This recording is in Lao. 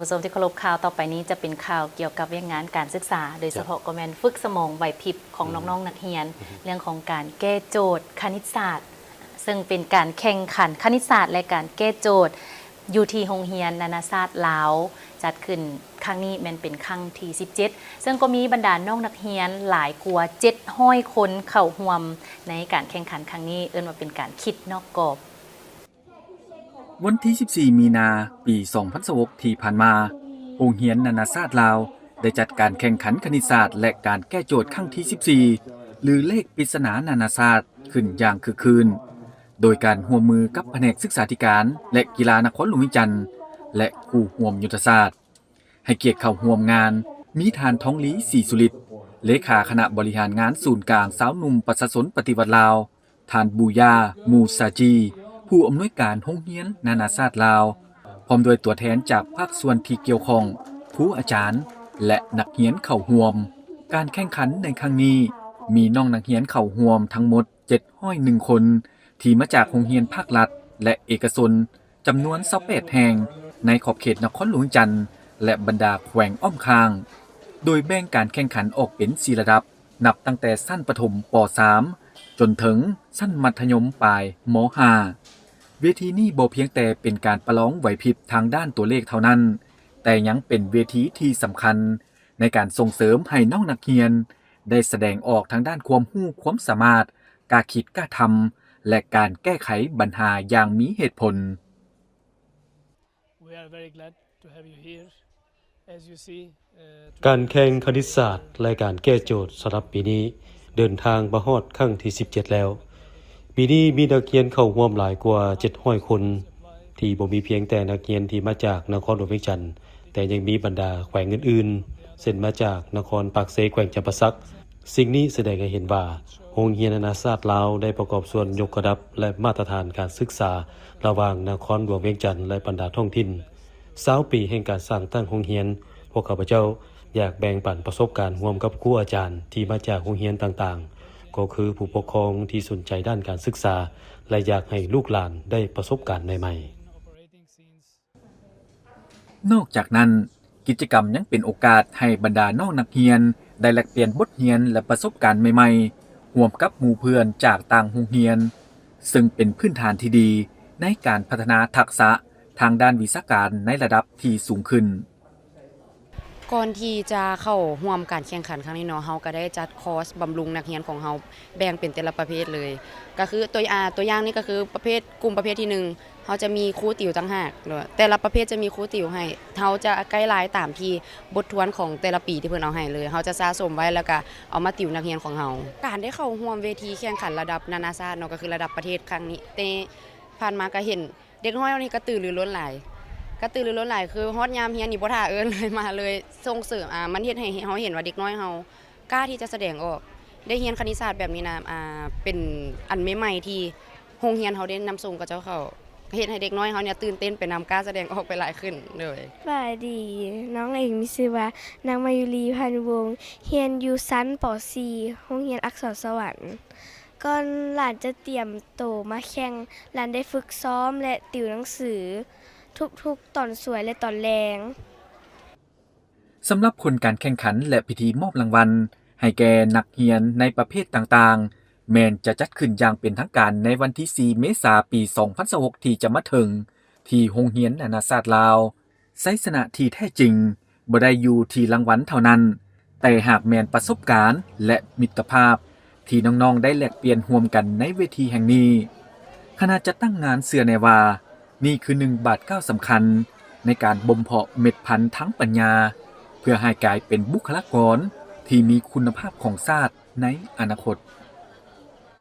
ຜູ້ຊົມທີ່ເຄົາລົບ, ຂ່າວຕໍ່ໄປນີ້ຈະເປັນຂ່າວກ່ຽວກັບວຽກງານການສຶກສາ, ໂດຍສະເພາະກໍແມ່ນຝຶກສະໝອງໄຫວພິບຂອງນ້ອງໆນັກຮຽນ, ເລື່ອງຂອງການແກ້ໂຈດຄະນິດສາດ, ເຊິ່ງເປັນການແຂ່ງຂັນຄະນິດສາດ ແລະ ການແກ້ໂຈດ ຢູ່ທີ່ໂຮງຮຽນນານາຊາດລາວ ຈັດຂຶ້ນຄັ້ງນີ້ແມ່ນເປັນຄັ້ງທີສິບເຈັດ ເຊິ່ງກໍມີບັນດານ້ອງນັກຮຽນຫຼາຍກວ່າເຈັດຮ້ອຍຄົນເຂົ້າຮ່ວມໃນການແຂ່ງຂັນຄັ້ງນີ້, ເອີ້ນວ່າເປັນການຄິດນອກກອບ. ວັນທີສິບສີ່ ມີນາ ປີສອງພັນຊາວຫົກ ທີ່ຜ່ານມາ, ໂຮງຮຽນນານາຊາດລາວ ໄດ້ຈັດການແຂ່ງຂັນຄະນິດສາດ ແລະ ການແກ້ໂຈດຄັ້ງທີສິບສີ່ ຫຼື ເລກປິດສະໜານານາຊາດ ຂຶ້ນຢ່າງຄຶກຄື້ນ, ໂດຍການຮ່ວມມືກັບພະແນກສຶກສາທິການ ແລະ ກິລານະຄອນຫຼວງວຽງຈັນ ແລະ ຄູ່ຮ່ວມຍຸດທະສາດ. ໃຫ້ກຽດເຂົ້າຮ່ວມງານ ມີທ່ານ ທອງລີ ສີສຸລິດ ເລຂາຄະນະບໍລິຫານງານສູນກາງຊາວໜຸ່ມປະຊາຊົນປະຕິວັດລາວ, ທ່ານ ບູຢາ ມູຊາຈີ ຜູ້ອຳນວຍການໂຮງຮຽນນານາຊາດລາວ, ພ້ອມດ້ວຍຕົວແທນຈາກພາກສ່ວນທີ່ກ່ຽວຂ້ອງ, ຄູອາຈານ ແລະ ນັກຮຽນເຂົ້າຮ່ວມ. ການແຂ່ງຂັນໃນຄັ້ງນີ້ ມີນ້ອງນັກຮຽນເຂົ້າຮ່ວມທັງໝົດເຈັດຮ້ອຍໜຶ່ງຄົນ ທີ່ມາຈາກໂຮງຮຽນພາກລັດ ແລະ ເອກະຊົນ ຈຳນວນຊາວແປດແຫ່ງ ໃນຂອບເຂດນະຄອນຫຼວງວຽງຈັນ ແລະ ບັນດາແຂວງອ້ອມຂ້າງ, ໂດຍແບ່ງການແຂ່ງຂັນອອກເປັນສີ່ລະດັບ, ນັບຕັ້ງແຕ່ຊັ້ນປະຖົມ ປໍສາມ ຈົນເຖິງຊັ້ນມັດທະຍົມປາຍ ມໍຫ້າ. ເວທີນີ້ບໍ່ພຽງແຕ່ເປັນການປະລອງໄຫວພິບທາງດ້ານຕົວເລກເທົ່ານັ້ນ, ແຕ່ຍັງເປັນເວທີທີ່ສຳຄັນໃນການສົ່ງເສີມໃຫ້ນ້ອງນັກຮຽນໄດ້ສະແດງອອກທາງດ້ານຄວາມຮູ້ຄວາມສາມາດ, ກ້າຄິດກ້າທຳ ແລະ ການແກ້ໄຂບັນຫາຢ່າງມີເຫດຜົນ. We are very glad to have you here. As you see, uh, ການແຂ່ງຄະນິດສາດ ແລະ ການແກ້ໂຈດສຳລັບປີນີ້ ເດີນທາງມາຮອດຄັ້ງທີສິບເຈັດແລ້ວ. ປີນີ້ມີນັກຮຽນເຂົ້າຮ່ວມຫຼາຍກວ່າເຈັດຮ້ອຍຄົນ, ທີ່ບໍ່ມີພຽງແຕ່ນັກຮຽນທີ່ມາຈາກນະຄອນຫຼວງວຽງຈັນ, ແຕ່ຍັງມີບັນດາແຂວງອື່ນໆ ເຊັ່ນມາຈາກນະຄອນປາກເຊ ແຂວງຈຳປາສັກ. ສິ່ງນີ້ສະແດງໃຫ້ເຫັນວ່າ ໂຮງຮຽນນານາຊາດລາວໄດ້ປະກອບສ່ວນຍົກລະດັບ ແລະ ມາດຕະຖານການສຶກສາລະຫວ່າງນະຄອນຫຼວງວຽງຈັນ ແລະ ບັນດາທ້ອງຖິ່ນ. ຊາວປີແຫ່ງການສ້າງຕັ້ງໂຮງຮຽນ, ພວກຂ້າພະເຈົ້າຢາກແບ່ງປັນປະສົບການຮ່ວມກັບຄູອາຈານທີ່ມາຈາກໂຮງຮຽນຕ່າງໆ, ກໍຄືຜູ້ປົກຄອງທີ່ສົນໃຈດ້ານການສຶກສາ ແລະ ຢາກໃຫ້ລູກຫຼານໄດ້ປະສົບການໃໝ່ໆ. ນອກຈາກນັ້ນ, ກິດຈະກຳຍັງເປັນໂອກາດໃຫ້ບັນດານ້ອງນັກຮຽນໄດ້ແລກປ່ຽນບົດຮຽນ ແລະ ປະສົບການໃໝ່ໆ ຮ່ວມກັບໝູ່ເພື່ອນຈາກຕ່າງໂຮງຮຽນ, ເຊິ່ງເປັນພື້ນຖານທີ່ດີໃນການພັດທະນາທັກສະທາງດ້ານວິຊາການໃນລະດັບທີ່ສູງຂຶ້ນ. ກ່ອນທີ່ຈະເຂົ້າຮ່ວມການແຂ່ງຂັນຄັ້ງນີ້ເນາະ, ເຮົາກໍໄດ້ຈັດຄອສບຳລຸງນັກຮຽນຂອງເຮົາ ແບ່ງເປັນແຕ່ລະປະເພດເລີຍ. ກໍຄືຕົວ ອາ ຕົວຢ່າງນີ້ກໍຄືປະເພດ ກຸ່ມປະເພດທີໜຶ່ງ ເຮົາຈະມີຄູຕິວຕ່າງຫາກເນາະ, ແຕ່ລະປະເພດຈະມີຄູຕິວໃຫ້. ເຮົາຈະໄກດລາຍຕາມທີ່ບົດທວນຂອງແຕ່ລະປີທີ່ເພິ່ນເອົາໃຫ້ເລີຍ. ເຮົາຈະສະສົມໄວ້ ແລ້ວກະເອົາມາຕິວນັກຮຽນຂອງເຮົາ. ການໄດ້ເຂົ້າຮ່ວມເວທີແຂ່ງຂັນລະດັບນານາຊາດເນາະ, ກໍຄືລະດັບປະເທດຄັ້ງນີ້, ແຕ່ຜ່ານມາກໍເຫັນເດັກນ້ອຍເຮົານີ້ກະຕືລືລົ້ນຫຼາຍ, ກະຕືລືລົ້ນຫຼາຍ, ຄືຮອດຍາມຮຽນນີ້ບໍ່ຖ້າເອີ້ນເລີຍ, ມາເລີຍ, ສົ່ງເສີມ, ອາ, ມັນເຮັດໃຫ້ເຮົາເຫັນວ່າເດັກນ້ອຍເຮົາ ກ້າທີ່ຈະສະແດງອອກ. ໄດ້ຮຽນຄະນິດສາດແບບນີ້ນະ, ອາ, ເປັນອັນໃໝ່ໆທີ່ໂຮງຮຽນເຮົາໄດ້ນຳສົ່ງເຂົາເຈົ້າເຂົ້າ, ເຮັດໃຫ້ເດັກນ້ອຍເຮົານີ້ຕື່ນເຕັ້ນໄປນຳ, ກ້າສະແດງອອກໄປຫຼາຍຂຶ້ນເລີຍ. ສະບາຍດີ, ນ້ອງເອງມີຊື່ວ່າ ນາງມາຍຸລີ ພັນວົງ, ຮຽນຢູ່ຊັ້ນ ປໍສີ່ ໂຮງຮຽນອັກສອນສະຫວັນ. ກ່ອນຫຼານຈະຕຽມໂຕມາແຂ່ງ, ຫຼານໄດ້ຝຶກຊ້ອມ ແລະ ຕິວໜັງສືທຸກໆຕອນສວຍ ແລະ ຕອນແລງ. ສຳລັບຜົນການແຂ່ງຂັນ ແລະ ພິທີມອບລາງວັນໃຫ້ແກ່ນັກຮຽນໃນປະເພດຕ່າງໆ ແມ່ນຈະຈັດຂຶ້ນຢ່າງເປັນທາງການໃນວັນທີສີ່ ເມສາ ປີສອງພັນຊາວຫົກ ທີ່ຈະມາເຖິງ ທີ່ໂຮງຮຽນນານາຊາດລາວ. ໄຊຊະນະທີ່ແທ້ຈິງບໍ່ໄດ້ຢູ່ທີ່ລາງວັນເທົ່ານັ້ນ, ແຕ່ຫາກແມ່ນປະສົບການ ແລະ ມິດຕະພາບ ທີ່ນ້ອງໆໄດ້ແລກປ່ຽນຮ່ວມກັນໃນເວທີແຫ່ງນີ້. ຄະນະຈັດຕັ້ງງານເຊື່ອແນ່ວ່າ ນີ້ຄືໜຶ່ງບາດກ້າວສຳຄັນໃນການບົ່ມເພາະເມັດພັນທາງປັນຍາ ເພື່ອໃຫ້ກາຍເປັນບຸກຄະລາກອນທີ່ມີຄຸນນະພາບຂອງຊາດໃນອະນາຄົດ.